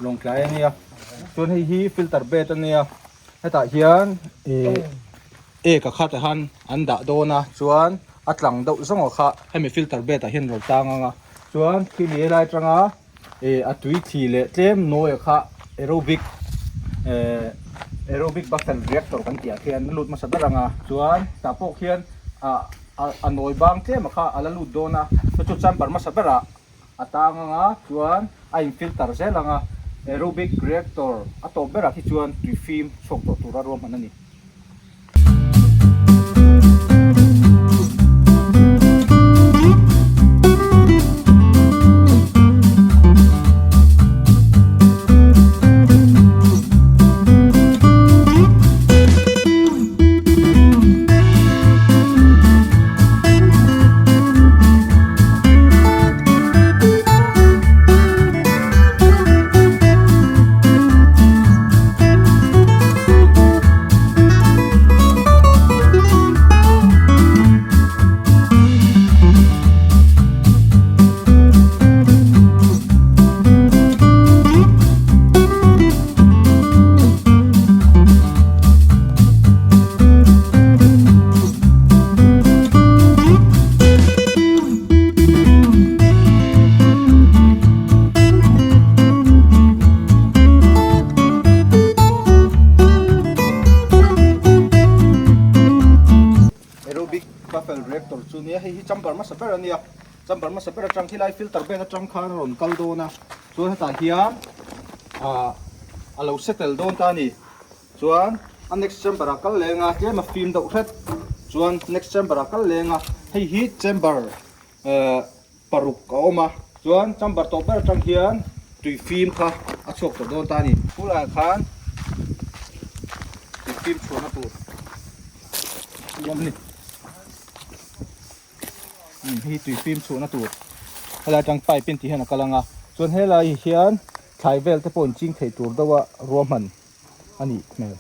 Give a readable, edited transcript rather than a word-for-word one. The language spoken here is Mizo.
Lawngtlai a nia chuan hei hi filter bed a nia hetah hian ih ek a khat ah hian an dah dawn a chuan a tlang deuh zawng ah kha hemi filter bed ah hian a lo tang ang a chuan khimi helai atanga ih a tui thli leh tlem nawi ah kha aerobic eh aerobic buffer reactor kan tih ah khian a lut hmasa ber ang a chuan tah pawh khian ah a nawi bang tlem ah kha a la lut dawn a chu chu chamber hmasa ber ah a tang ang a chuan a in filter zel ang a aerobic reactor a tawp berah khi chuan tui fim chhuak tawh tura ruahman a ni. Aerobic Baffle Reactor chu nia hei hi chamber hmasa ber a nia chamber hmasa ber atang khilai filter bed atang khan a rawn kal dawn a chuan hetah hian ah a lo settle dawn ta a ni chuan a next chamber ah kal leng a tlem a fim deuh hret chuan next chamber ah kal leng a hei hi chamber eh paruk a awm a chuan chamber tawp ber atang hian tui fim kha a chhuak tawh dawn ta a ni khulaiah khan tui fim chhuahna tur a awm a ni. Hei tui fim chhuahna tur helai atang pipe in ti hian a kal ang a chuan helai hian thlai vel te pawh in ching theih tur deuh a ruahman a nih hmel.